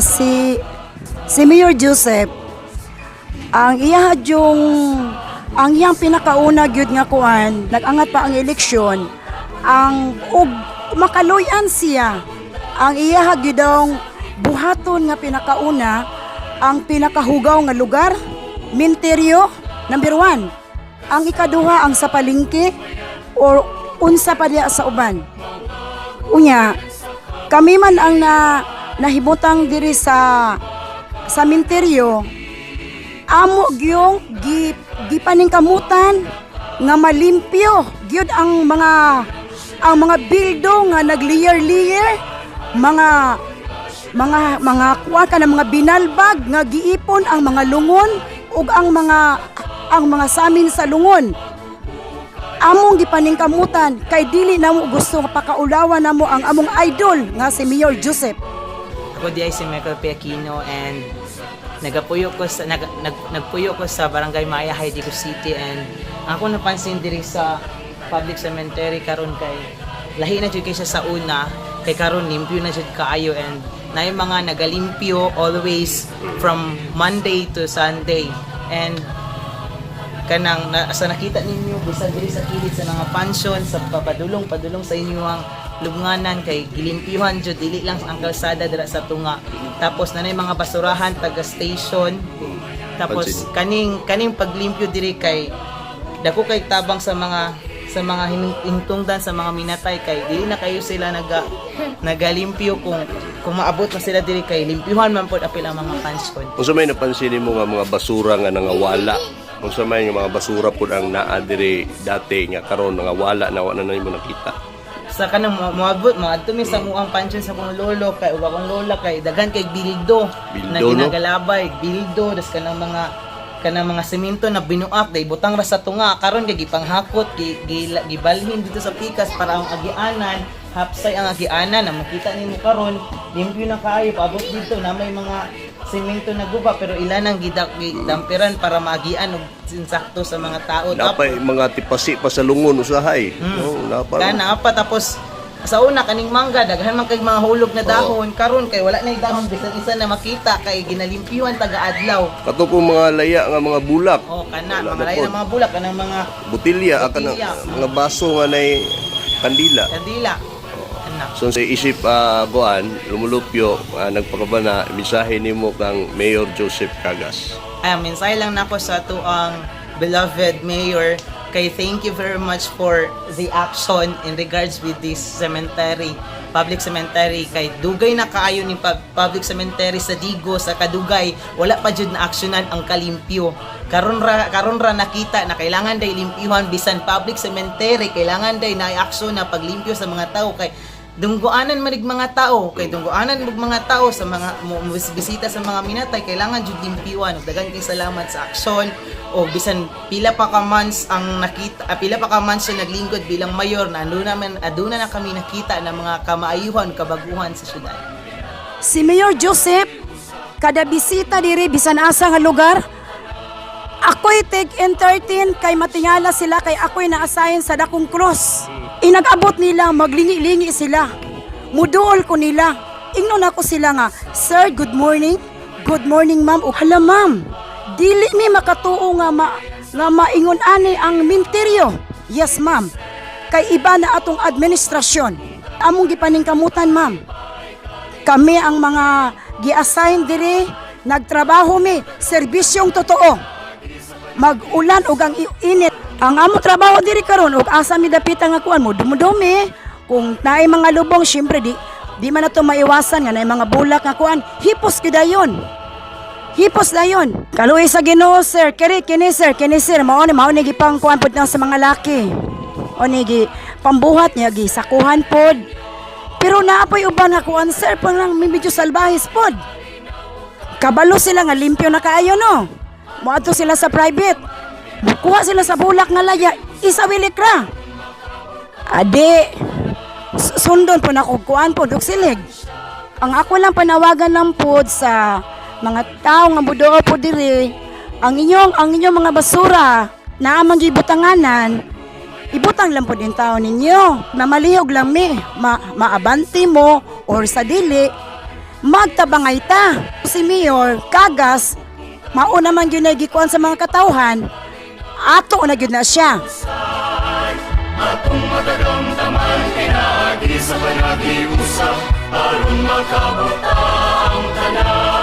Si Mayor Joseph, ang iya yung ang iyang pinakauna gyud nga kuan, nag-angat pa ang eleksyon, ang ug makaluyan siya. Ang iya gyud ang buhaton nga pinakauna, ang pinakahugaw nga lugar, minteryo, number 1. Ang ikaduha, ang sa palengke or unsa pa diya sa uban. Unya, kami man ang nahimutang diri sa minteryo, amo gyung gipaningkamutan nga malimpyo gyud ang mga bildo nga nag-layer-layer, mga kuha ka ng mga binalbag nga giipon ang mga lungon ug ang mga samin sa lungon. Among gipaningkamutan kay dili namo gusto nga pakaulawan namo ang among idol nga si Mayor Joseph. Ako diay si Michael P. Aquino and nagapuyo ko sa nag, nag, nagpuyo ko sa Barangay Mayahay, Digos City, and ang ako napansin diri sa public cemetery karon kay lahi na jud kay siya sa una, kay karon limpyo na jud kaayo and naay mga nagalimpyo always from Monday to Sunday. And kanang sa nakita ninyo bisan diri sa kilid sa mga pansyon sa papadulong padulong sa inyong lubnganan kay gilimpyuhan jud, dili lang ang kalsada dira sa tunga. Tapos nanay mga basurahan taga station. Tapos Pansin. Kaning kaning paglimpyo diri kay dako kay tabang sa mga hintungdan sa mga minatay, kay dili na kayo sila nagalimpyo kung maabot na sila diri kay limpyuhan man pod apil ang mga pansyon. Unsa may napansin nimo nga mga basura nga nangawala? Unsa may nga mga basura pud ang naa diri dati nga karon nangawala na, wa na nimo nakita? Sa kanang moabot moadto mi sa muang pansyon sa akong lolo kay ug akong lola kay daghan kay bildo, Bildo, na no? ginagalabay, bildo, das kanang mga semento na binuak day butang ra sa tunga. Karon kay gipanghakot, gibalhin dito sa pikas para ang agianan hapsay. Ang agianan na makita nimo karon limpyo na kaayo. Paabot dito na may mga semento na guba, pero ilan ang gidampiran para maagian og insakto sa mga tao. Napay mga tipasi pa sa lungon usahay. No, napa. Kana pa. Tapos sa una, kaning mangga, daghan man kay mga hulog na dahon. Karon kay wala na dahon, bisan isa na makita kay ginalimpyuhan taga adlaw. Kato po mga laya nga mga bulak. Oh, kana Wala mga na layo pod. na mga bulak, kanang mga Botilya, kanang Botilya. mga baso nga nay kandila. Kandila. Kana. So sa isip kuan lumulupyo, nagpakabana, mensahe nimo kang Mayor Joseph Cagas. Ay, mensahe lang nako sa atuang beloved mayor kay thank you very much for the action in regards with this cemetery, public cemetery, kay dugay na kaayo ni public cemetery sa Digos, sa kadugay wala pa jud na aksyonan ang kalimpyo. Karon ra nakita na kailangan day limpyuhan bisan public cemetery, kailangan day na aksyon na paglimpyo sa mga tao kay dungguanan manig mga tao, kay dungguanan mag mga tao sa mga bisita sa mga minatay, kailangan jud limpyuan. Ug daghan kay salamat sa aksyon o bisan pila pa ka months ang nakita, pila pa ka months siya naglingkod bilang mayor na aduna man aduna na kami nakita na mga kamaayuhan, kabaguhan sa syudad. Si Mayor Joseph, kada bisita diri bisan asa nga lugar, ako'y take entertain kay matingala sila kay ako'y na-assign sa dakong cross. Inag-abot nila, maglingi-lingi sila. Muduol ko nila. Ingnon ako sila nga, "Sir, good morning. Good morning, ma'am." O, hala, ma'am, dili mi makatuo nga maingon ani ang minteryo. "Yes, ma'am. Kay iba na atong administrasyon. Among gipaningkamutan, ma'am. Kami ang mga gi-assign diri, nagtrabaho mi, serbisyong totoo. Mag-ulan ug ang init. Ang among trabaho diri karon ug asa mi dapita nga kuan mo dumudumi. Kung naay mga lubong, syempre di man nato maiwasan nga naay mga bulak nga kuan, hipos gyud dayon. Hipos dayon. Kaluoy sa Ginoo, sir. Kiri kini, sir, kini, sir, mao ni gipang kuan pod nang sa mga laki. O ni gi pambuhat niya, gi sakuhan pod. Pero naapoy uban nga kuan, sir, parang may medyo salbahis pod. Kabalo sila nga limpyo na kaayo, no. Moadto sila sa private. Mukuha sila sa bulak nga laya, isawilik ra. Ade, sundon po na kuan po, silig. Ang ako lang panawagan lang po sa mga tao nga muduo po diri, ang inyong mga basura na amang gibutanganan, ibutang lang po din tao ninyo. Mamalihog lang mi, maabante mo or sa dili. Magtabangay ta. Si Mayor, kagas, mauna man gyud na gikuan sa mga katawhan, ato na gyud na siya. Atong matagamtaman pinaagi sa panagiusap aron makabot ang tanan.